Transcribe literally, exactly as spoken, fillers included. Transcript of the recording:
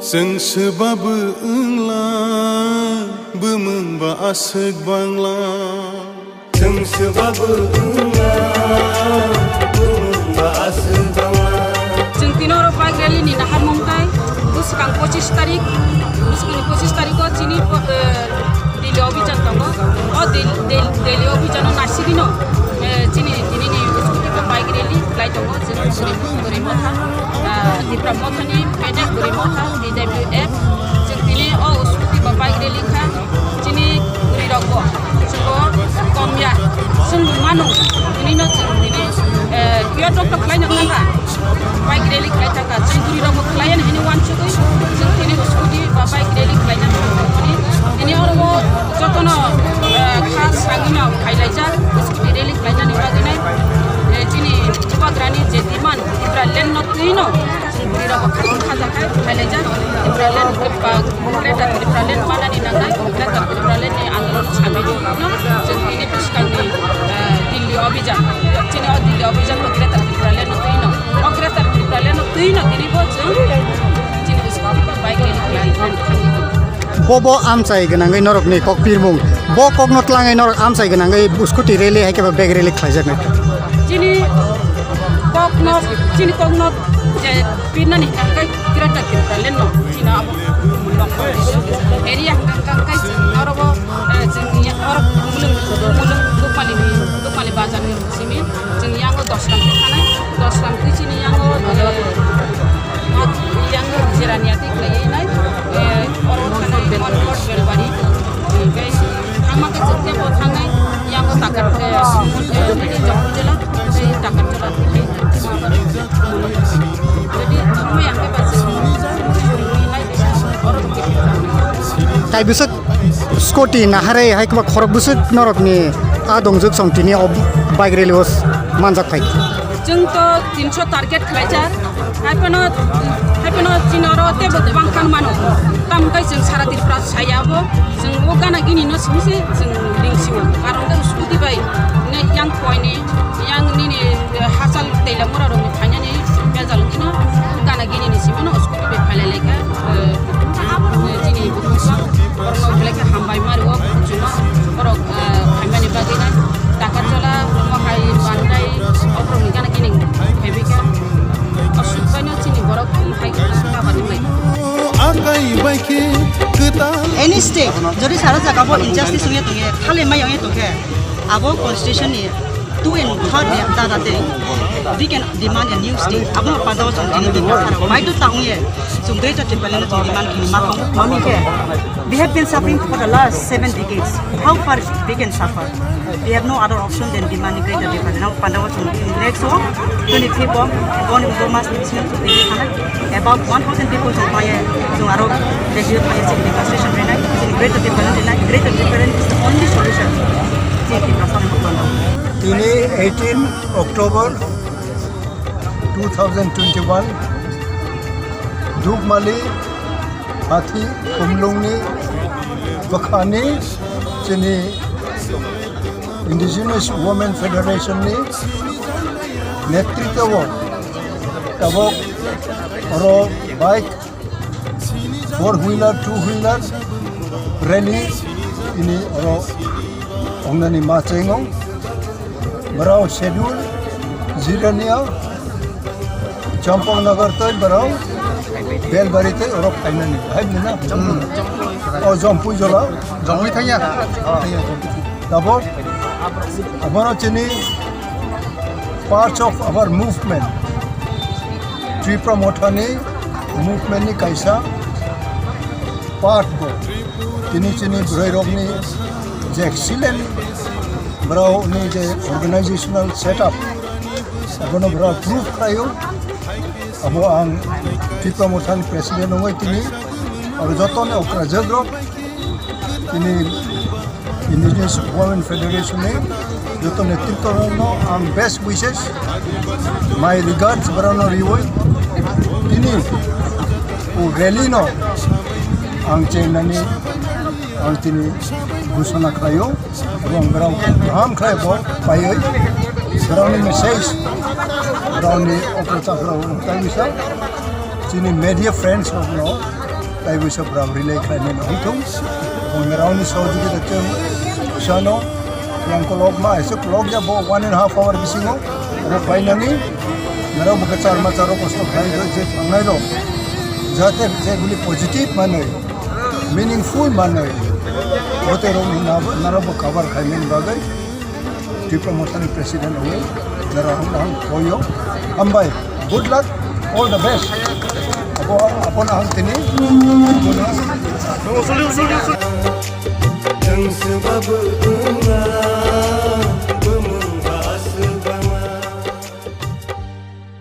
Chwng swbabu wngla, bumung ba aswk bangla. Chwng swbabu wngla, bumung ba aswk bangla. Chwng tini oro bike rally ni naharmung tai, bwskang pochis tarik, bwskangni pochis tariko chini, eh, Delhi obhijan tongo. O Del-, Del-, Delhi obhijano nasigino, eh, chini tinini scooty ba bike rally khlai tongo. Chwng Guri, Guri Motha, ah, Tipra Mothani, Pede Guri Motha, D W F. Chwng tini o scooty ba bike rally kha, chini Guri rokbo, chwngbo komya, chwng mano, tini no chwng tini, eh, kiyo tok tok khlai no thangkha, bike rally khlai thangkha, chwng Guri rokbo khlai ani hini wansugwi, chwng tini scooty ba bike rally khlai thangkha, tini oro jotono, eh, kha sangino phailaijak, scooty rally khlainani bagwino, eh, chini Bubagrani je demand, Tipraland no twino, Bwrwi rok bo khasing khajakhai phailaijak. Tipraland, Greater Tipraland manani nangnai, Greater Tipraland ni andolon samani no chwng tini bwskangni, eh, Delhi obhijan, chini o Delhi obhijan bo Greater Tipraland no twino, o Greater Tipraland no twino tini bo chwng chini bwskango bike rally khlai thangwi tongo. Bobo amchai gwnangwi norokni kok pirmung. Bo kokno tlangwi norok amchai gwnangwi scooty rally hai khe ba bike rally khlaijaknai. Chini kokno, chini kokno je pirnani hwnkha khe Greater Tipraland no. Chini abo area hwnkha khe chini oro bo, eh, chini oro mulung, mulung Dukmali ni, Dukmali bazar ni simi chini yango dos gram khe thanai, dos gram khe chini yango, eh, Yang Jirania tik lagi nai, eh, orang sana Mon Road Belbari, eh, guys, ang makai setiap orang nai, yang takar ke, eh, ini jauh je lah, si takar je lah, jadi, jadi, semua yang ke pasti, nai, orang. Tai bwswk scooty naharwi hai kwbak khorok bwswk norokni a dongjwk song tini o bike rally o manjak phai. Chwng to tinso target khlaijak. Haiphano, haiphano chini oro teibo kwbang khan mano. Tamo khe chwng sara Tripura saya bo. Chwng o gana gini no simi se chwng ring sio. Karon khe scooty bai ne yang koini, yang nini, eh, hachal teila mura rokni phainani bejal wngkhe no gana gini ni simi no scooty bai phailai lai kha. Eh, chini bukhuk borokno belai khe hambai mari o bukhuk chwngno borok, eh, phaimani bagwi nai. Takarjala, Mohai, Bandai, oborokni gana gini phaibai kha. Aswk baino chini borok hai kha kabani bai. Akai bai khe kwtal. Any state, jodi sara jaga bo injustice wngya tongya, khalai mai wngya tongkhe, abo constitution ni two and third ni dada tei, we can demand a new state. Abo panda o chwng tini Tiprasa rok bai to tang ye, chwng Greater Tipraland no chwng demand khini ma tong. Mami khe, we have been suffering for the last seven decades. How far we can suffer? We have no other option than demanding Greater Tipraland. Now, panda o chwng next o twenty-fifth o, boni bo mas ni bisingo chwng tini thanai. About one thousand people chwng paye, chwng aro radio paye, chini demonstration rinai, chini Greater Tipraland rinai. Greater Tipraland is the only solution. Chini Tiprasa ni panda o. Tini eighteen October two thousand twenty-one, Dukmali Hathi Khumlungni bwkhani chini Indigenous Women Federation ni netritwo tabok oro bike four wheeler, two wheeler rally ini oro ongnani ma chengo. Borok schedule Jirania, Champaknagar tei borok Belbari tei oro phainani. Hai bini na? O Jompui jola. Jompui thangya. Tabok abono chini parts of our movement. Tripura Mothani movement ni kaisa part bo. Tini chini bwrwi rokni je excellent borokni je organizational setup, abono borok prove khlaio. Abo ang Tripura Mothani president wngwi tini oro jotoni okra jagrok tini Indigenous Women Federation ni joto netritwrokno ang best wishes, my regards borokno riwi tini o rally no ang chengnani ang tini ghosona khlaio, ebong borok kaham khlai bo paiwi borokni message, borokni okra chakra rok tei bisa chini media friends rokno Taibo se bwrap relay khlaimani wngthung. Bo naraoni sohojogita chwng bwsano yang kolokma, aisa kolokya bo one and half hour bisingo bo painani. Narao bo kwchar macharo kosto khlai je thangnai rok jate jeguli positive manwi, meaningful manwi, bote rok narao bo cover khlaimani bagwi. Tipra Mothani president wngwi jora hwnna hwn koyo. Hambai, good luck, all the best. Abo, abo na hwn tini. Tangsa babu